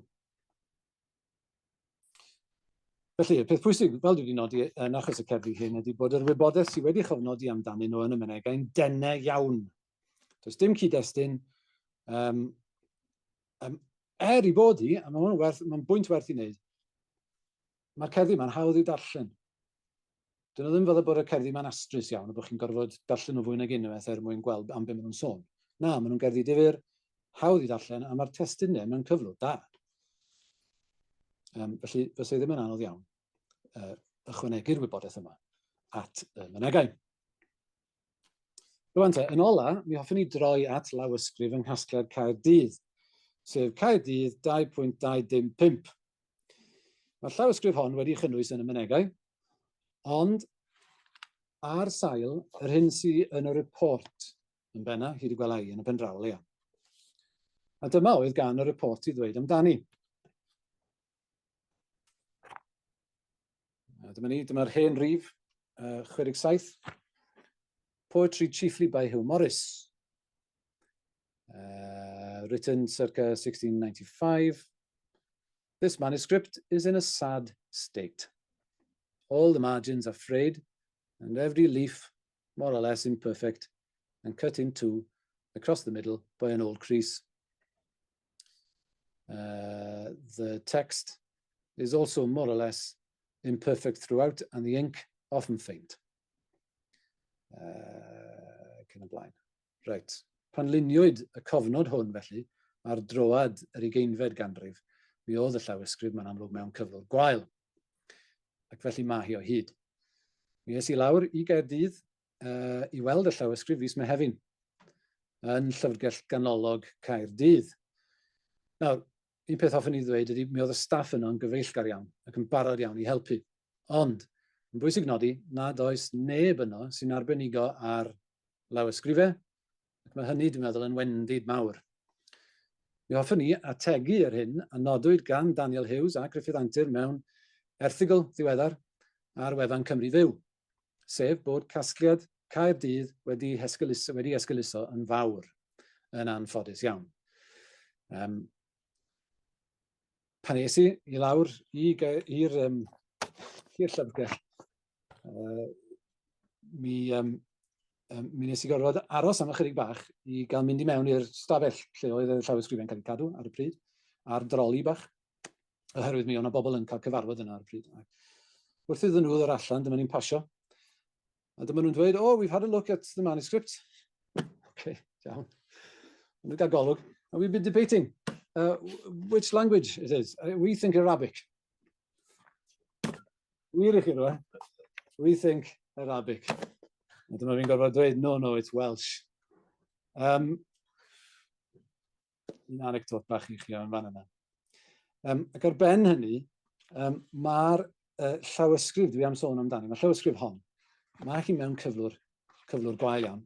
Felly, y peth pwysig, fel dwi wedi nodi yn achos y cerddi hyn, ydy bod yr wybodaeth sydd wedi chofnodi amdanyn nhw yn y mynegau'n denau iawn. Does dim cyd-destun, er i bod hi, a mae hwn mae'n bwynt werth i wneud, mae'r cerddi yma'n hawdd i'w darllen. Dyn nhw ddim fel bod y cerddi ma'n astrus iawn a bod chi'n gorfod darllen nhw fwy nag unwaith er mwyn gweld am be maen nhw'n sôn. Na, maen nhw'n gerddi difyr, hawdd i ddarllen, a mae'r testun ne mewn cyflwr da. Felly, fysa i ddim yn anodd iawn ychwanegu'r wybodaeth yma at y mynegai. Rwan te, yn ola, mi hoffwn i droi at lawysgrif yng nghasgliad Caerdydd, sef Caerdydd 2.205. Mae'r llawysgrif hon wedi chynnwys yn y mynegai, ond ar sail yr hyn sydd yn y report yn benna, hyd y gwela i yn y pendraw leia. A dyma oedd gan y report i ddweud amdani. A dyma ni, dyma'r hen rif, 67. Poetry chiefly by Hugh Morris. Written circa 1695. This manuscript is in a sad state. All the margins are frayed and every leaf more or less imperfect and cut in two across the middle by an old crease. The text is also more or less imperfect throughout and the ink often faint. Cyn y blaen. Reit. Pan luniwyd y cofnod hwn, felly, ar droad yr ugeinfed ganrif, mi oedd y llawysgrif, mae'n amlwg, mewn cyflwr gwael. Ac felly mae hi o hyd. Mi es i lawr i Gaerdydd i weld y llawysgrif fis Mehefin yn Llyfrgell Ganolog Caerdydd. Nawr, un peth hoffwn i ddweud ydy mi oedd y staff yno yn gyfeillgar iawn ac yn barod iawn i helpu. Ond, yn bwysig nodi nad oes neb yno sy'n arbenigo ar lawysgrifau, ac mae hynny, dwi'n meddwl, yn wendid mawr. Mi hoffwn i ategu yr hyn a nodwyd gan Daniel Hughes a Gruffydd Antur mewn erthygl ddiweddar ar wefan Cymru Fyw, sef bod casgliad Caerdydd wedi esgeuluso yn fawr, yn anffodus iawn. Pan es i i lawr i'r llyfrgell, mi nes i gorfod aros am ychydig bach i gael mynd i mewn i'r stafell lle oedd y llawysgrifau'n cael eu cadw ar y pryd, ar droli bach, oherwydd mi oedd yna bobl yn cael cyfarfod yna ar y pryd. Wrth iddyn nhw ddod allan, dyma ni'n pasio, a dyma nhw'n dweud, "Oh, we've had a look at the manuscript." Okay, iawn. Dwi'n cael golwg. And we've been debating which language it is. We think Arabic. Wir i chi rwan. We think Arabic. A dyma fi'n gorfod dweud, no, no, it's Welsh. Un anecdot bach i chi o'n fan yna. Ac ar ben hynny, mae'r llawysgrif dwi am sôn amdani, mae'r llawysgrif hon, mae hi mewn cyflwr, cyflwr gwael iawn.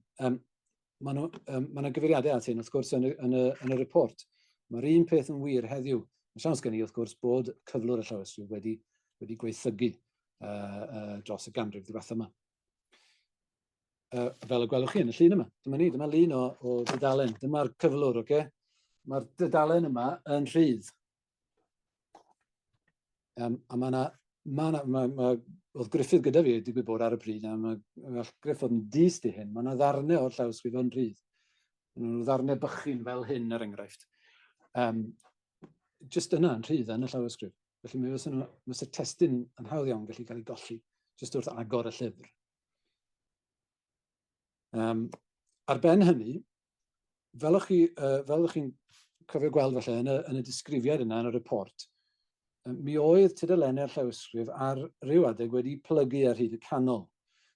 Mae nhw, mae yna gyfeiriadau at hyn, wrth gwrs, yn y, yn y, yn y report. Mae'r un peth yn wir heddiw. Mae siawns gen i, wrth gwrs, bod cyflwr y llawysgrif wedi, wedi gweithygu dros y ganrif ddiwethaf yma. Fel y gwelwch chi yn y llun yma. Dyma ni, dyma lun o, o dudalen. Dyma'r cyflwr, oce? Okay? Mae'r dudalen yma yn rhydd. A mae yna, ma na, ma, ma, oedd Griffith gyda fi, digwydd bod ar y pryd, a mae gall Griff fod yn dyst i hyn, mae yna ddarnau o'r llawysgrif yn rhydd. Mae nhw ddarnau bychin fel hyn, er enghraifft. Just yna yn rhydd yn y llawysgrif. Felly mi fysa nhw, fysa testun yn hawdd iawn gallu cael ei golli, just wrth agor y llyfr. Ar ben hynny, fel o'ch chi, fel o'ch chi'n cofio gweld falle yn y, yn y disgrifiad yna yn y report, mi oedd tudalennau'r llawysgrif ar ryw adeg wedi plygu ar hyd y canol.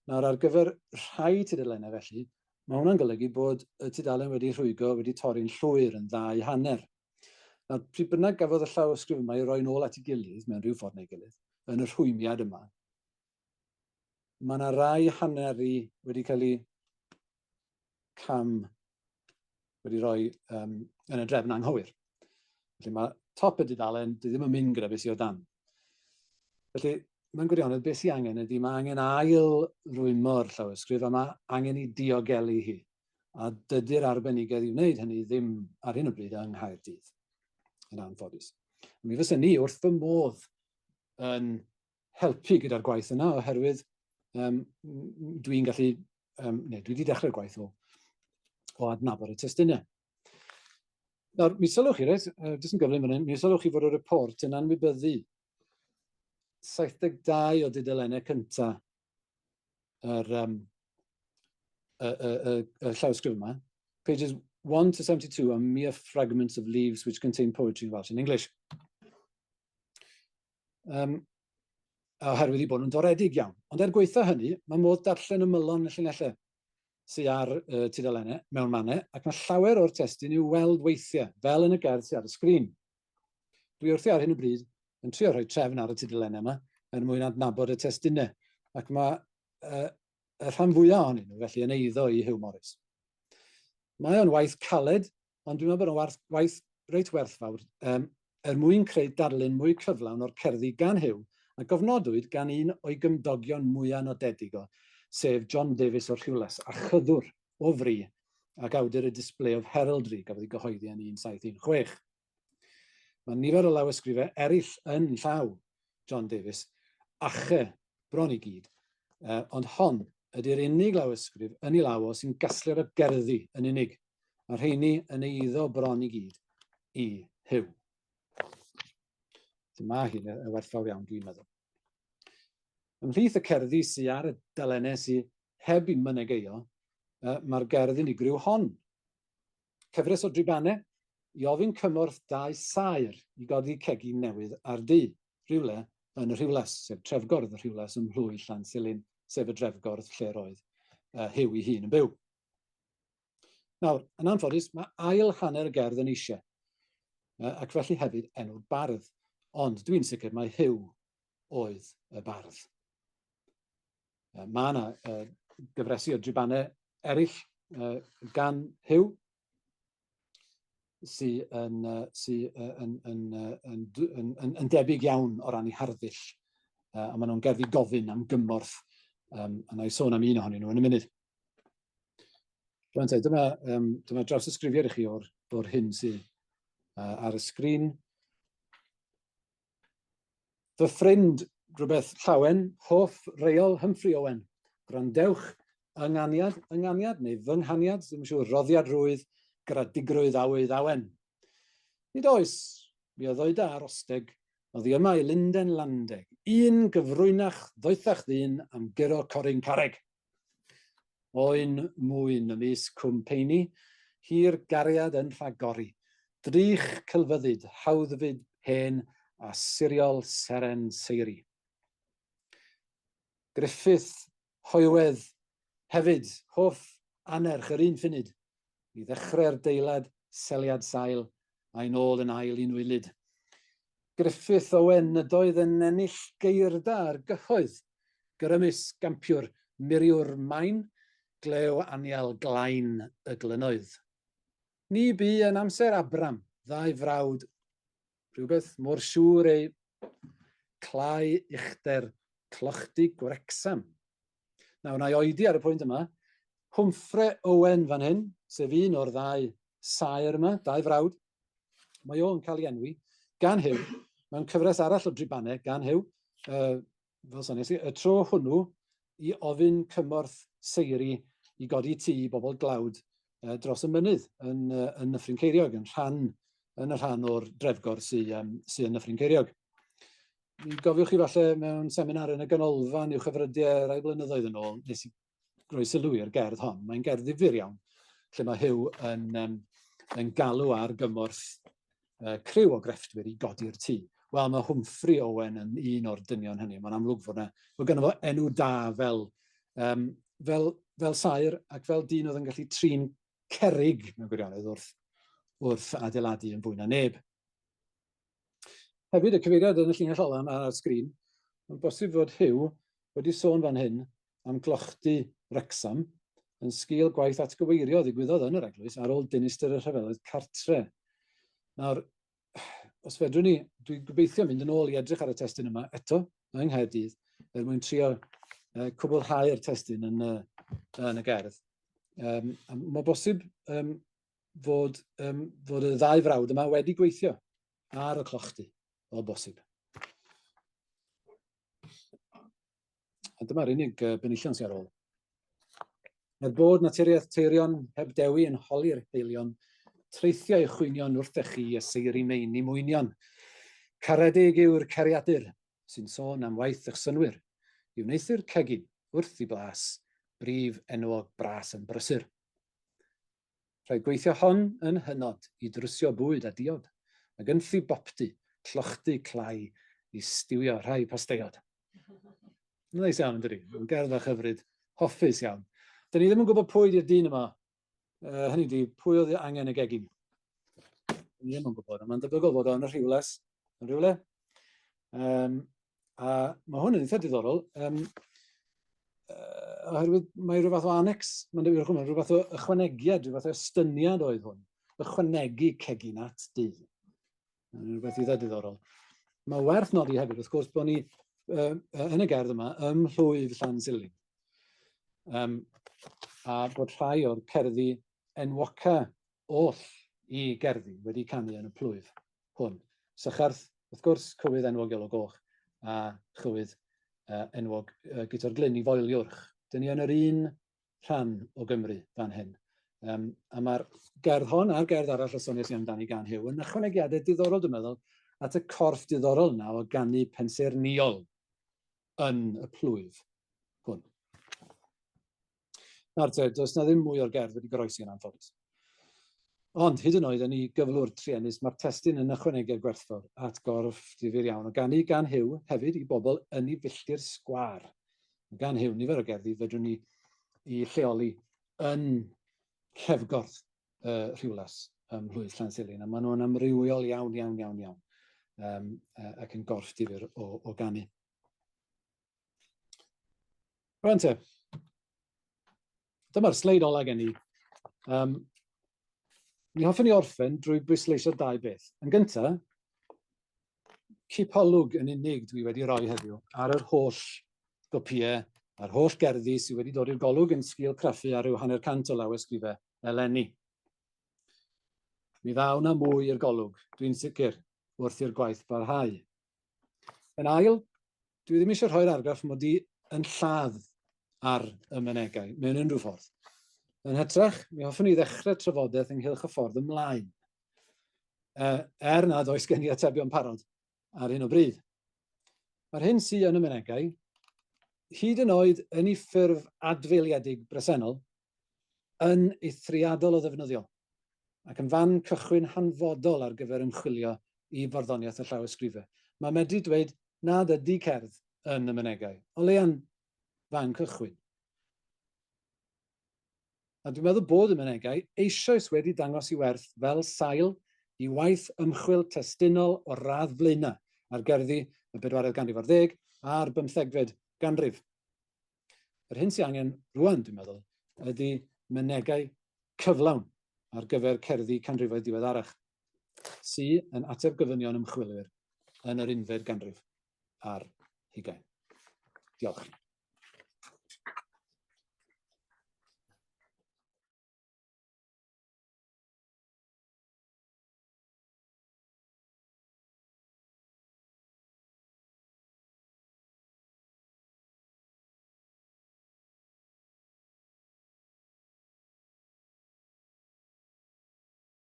Nawr, ar gyfer rhai tudalennau felly, mae hwnna'n golygu bod y tudalen wedi rhwygo, wedi torri'n llwyr yn ddau hanner. Nawr, pryd bynnag gafodd y llawysgrif yma ei roi'n ôl at ei gilydd, mewn rhyw ffordd neu gilydd, yn y rhwymiad yma, mae yna rai haneri wedi cael eu cam wedi rhoi yn y drefn anghywir. Felly mae top y dudalen, dwi ddim yn mynd gyda beth sydd o dan. Felly, mewn gwirionedd, beth sydd angen ydy, mae angen ail rwymo'r llawysgrif a mae angen i diogelu hi. A dydy'r arbenigedd i wneud hynny ddim ar hyn o bryd yng Nghaerdydd, yn anffodus. Mi fysa ni wrth fy modd yn helpu gyda'r gwaith yna oherwydd dwi'n gallu, neu dwi wedi dechrau'r gwaith o, o adnabod y testunau. Nawr, mi sylwch chi, reit, jyst yn gyflym fan hyn, mi sylwch chi fod y report yn anwybyddu 72 o dudalennau cyntaf yr, y, y, y, y llawysgrif yma. Pages 1 to 72 are mere fragments of leaves which contain poetry in Welsh and English. Oherwydd eu bod nhw'n doredig iawn. Ond er gwaetha hynny, mae modd darllen ymylon y llinellau sydd ar y tudalennau mewn mannau, ac mae llawer o'r testun i'w weld weithiau, fel yn y gerdd sydd ar y sgrin. Dwi wrthi ar hyn o bryd yn trio rhoi trefn ar y tudalennau yma er mwyn adnabod y testunau, ac mae y rhan fwyaf ohonyn nhw felly yn eiddo i Huw Morris. Mae o'n waith caled, ond dwi'n meddwl bod o'n waith reit werthfawr er mwyn creu darlun mwy cyflawn o'r cerddi gan Huw a gofnodwyd gan un o'i gymdogion mwyaf nodedig o, sef John Davies o'r Rhiwlas, achyddwr o fri ac awdur y Display of Heraldry gafodd ei gyhoeddi yn 1716. Mae nifer o lawysgrifau eraill yn llaw John Davies, ache bron i gyd, ond hon ydy'r unig lawysgrif yn ei law o sy'n gasgliad o gerddi yn unig, a rheini yn eiddo bron i gyd i Huw. Felly mae hi'n werthfawr iawn, dwi'n meddwl. Ymhlith y cerddi sydd ar y dalennau sydd heb i mynegeio, mae'r gerdd unigryw hon. Cyfres o dribanau i ofyn cymorth dau saer i godi cegin newydd ar dŷ, rhywle yn y Rhiwlas, sef trefgordd y Rhiwlas ym mhlwy Llansilin, sef y drefgordd lle roedd Huw ei hun yn byw. Nawr, yn anffodus, mae ail hanner y gerdd yn eisiau, ac felly hefyd enw'r bardd, ond dwi'n sicr mai Huw oedd y bardd. Mae yna gyfresi o dribannau eraill gan Huw, sy'n yn, sy yn, yn, yn, yn, yn, yn debyg iawn o ran ei harddull. A maen nhw'n gerddi gofyn am gymorth, a na i sôn am un ohonyn nhw yn y munud. Rwan te, dyma, dyma drawsysgrifiad i chi o'r, or hyn sydd ar y sgrin. Fy ffrind, rhywbeth llawen, hoff reol Humphrey Owen. Gwrandewch, ynganiad, ynganiad, neu fy nghaniad, ddim yn siŵr, roddiad rwydd, gradigrwydd awydd awen. Nid oes, mi o ddoeda ar osteg, oddi yma i Lunden Landeg, un gyfrwynach ddoethach ddyn am guro coryn carreg. Oen mwyn ymysg Cwm Peini, Hir gariad yn rhagori. Drych celfyddyd, hawddfyd hen a siriol seren seiri. Griffith Hoywedd hefyd, hoff annerch yr un ffunud, i ddechrau'r deilad seliad sail a'i nôl yn ail i nwylyd. Griffith Owen ydoedd yn ennill geirda ar gyhoedd, grymus gampiwr muriwr main, glew anial glain y glynoedd. Ni bu yn amser Abram, ddau frawd Rhywbeth mor siŵr ei clai uchder clochdy Gwrecsam. Nawr, wna i oedi ar y pwynt yma. Humphrey Owen fan hyn, sef un o'r ddau saer yma, dau frawd. Mae o'n cael ei enwi gan Huw, mewn cyfres arall o dribannau gan Huw, uh, fel soniais i, y tro hwnnw i ofyn cymorth seiri i godi tŷ i bobl dlawd dros y mynydd yn, yn Nyffryn Ceiriog, yn rhan, yn y rhan o'r drefgor sydd um, sy yn Nyffryn Ceiriog. Mi gofiwch chi falle mewn seminar yn y ganolfan i'w chyfrydiau rai blynyddoedd yn ôl, nes i roi sylw i'r gerdd hon. Mae'n gerdd ddifyr iawn, lle mae Huw yn, um, yn galw ar gymorth uh, criw o grefftwyr i godi'r tŷ. Wel, mae Humphrey Owen yn un o'r dynion hynny. Mae'n amlwg fod, na, fod gynno fo enw da fel, um, fel, fel saer ac fel dyn oedd yn gallu trin cerrig mewn gwirionedd wrth, wrth adeiladu yn fwy na neb. Hefyd, y cyfeiriad yn y llinell olaf ar y sgrin, mae'n bosib fod Huw wedi sôn fan hyn am glochdy Wrecsam yn sgil gwaith atgyweirio ddigwyddodd yn yr eglwys ar ôl dinistr y rhyfeloedd cartre. Nawr, os fedrwn ni, dwi'n gobeithio mynd yn ôl i edrych ar y testun yma eto yng Nghaerdydd er mwyn trio cwblhau'r testun yn, yn y gerdd. Um, mae bosib um, fod, um, fod y ddau frawd yma wedi gweithio ar y clochdy, o bosib. A dyma'r unig benillion sy'n ar ôl. Er bod naturiaeth teirion heb dewi yn holi'r heilion, treithiau chwynion wrthych chi y seiri meini mwynion. Caredig yw'r ceriadur sy'n sôn am waith eich synwyr, i wneuthur cegin wrth i blas brif enwog bras yn brysur. Rhaid gweithio hon yn hynod i drwsio bwyd a diod, ac ynthi boptu, clochdy clai i stiwio rhai pasteiod. Neis iawn, yn dydi? Yn gerdd a chyfryd, hoffus iawn. Dyn ni ddim yn gwybod pwy di'r dyn yma. Uh, hynny di, pwy oedd angen y gegin? Ni ddim yn gwybod, ond mae'n debygol fod o'n y rhywles, yn rhywle. Um, A mae hwn yn eitha diddorol, um, uh, oherwydd mae rhyw fath o annex, mae'n rhyw, rhyw fath o ychwanegiad, rhyw fath o estyniad oedd hwn, ychwanegu cegin at du. Mae'n rhywbeth eitha diddorol. Mae werth nodi hefyd, wrth gwrs, bod ni uh, yn y gerdd yma ym mhlwyf Llansilin. Um, a bod rhai o'r cerddi enwoca oll i gerddi wedi canu yn y plwyf hwn. Sycharth, wrth gwrs, cywydd enwog Iolo Goch a chywydd uh, enwog uh, Guto'r Glyn i Foeliwrch. Dyn ni yn yr un rhan o Gymru fan hyn. Um, a mae'r gerdd hon a'r gerdd arall y soniais i amdani gan Huw yn ychwanegiadau diddorol, dwi'n meddwl, at y corff diddorol yna o ganu pensaernïol yn y plwyf hwn. Nawr te, does na ddim mwy o'r gerdd wedi goroesi yn anffodus. Ond hyd yn oed yn ei gyflwr truenus, mae'r testun yn ychwanegiad gwerthfawr at gorff difyr iawn o ganu gan Huw hefyd i bobl yn ei filltir sgwâr. Mae gan Huw nifer o gerddi fedrwn ni i lleoli yn Rhefgordd uh, Rhiwlas ym mhlwyf Llansilin, a maen nhw'n amrywiol iawn, iawn, iawn, iawn, um, ac yn gorff difyr o, o ganu. Rwan te, dyma'r sleid ola gen i. Um, mi hoffwn i orffen drwy bwysleisio dau beth. Yn gyntaf, cipolwg yn unig dwi wedi rhoi heddiw ar yr holl gopïau a'r holl gerddi sydd wedi dod i'r golwg yn sgil craffu ar ryw hanner cant o lawysgrifau eleni. Mi ddaw na mwy i'r golwg, dwi'n sicr, wrth i'r gwaith barhau. Yn ail, dwi ddim eisiau rhoi'r argraff mod i yn lladd ar y mynegai mewn unrhyw ffordd. Yn hytrach, mi hoffwn i ddechrau trafodaeth ynghylch y ffordd ymlaen. Uh, er nad oes gen i atebion parod ar hyn o bryd. Mae'r hyn sydd yn y mynegai, hyd yn oed yn ei ffurf adfeiliedig bresennol, yn eithriadol o ddefnyddiol. ac yn fan cychwyn hanfodol ar gyfer ymchwilio i farddoniaeth y llawysgrifau. Mae medru dweud nad ydy cerdd yn y mynegai, o leia'n fan cychwyn. A dwi'n meddwl bod y mynegai eisoes wedi dangos i werth fel sail i waith ymchwil testunol o'r radd flaenaf ar gerddi y bedwaredd ganrif ar ddeg a'r bymthegfed ganrif. Yr hyn sy'n angen rwan, dwi'n meddwl, ydy mynegai cyflawn ar gyfer cerddi canrifoedd diweddarach, sy yn ateb gofynion ymchwilwyr yn yr unfed ganrif ar hugain. Diolch.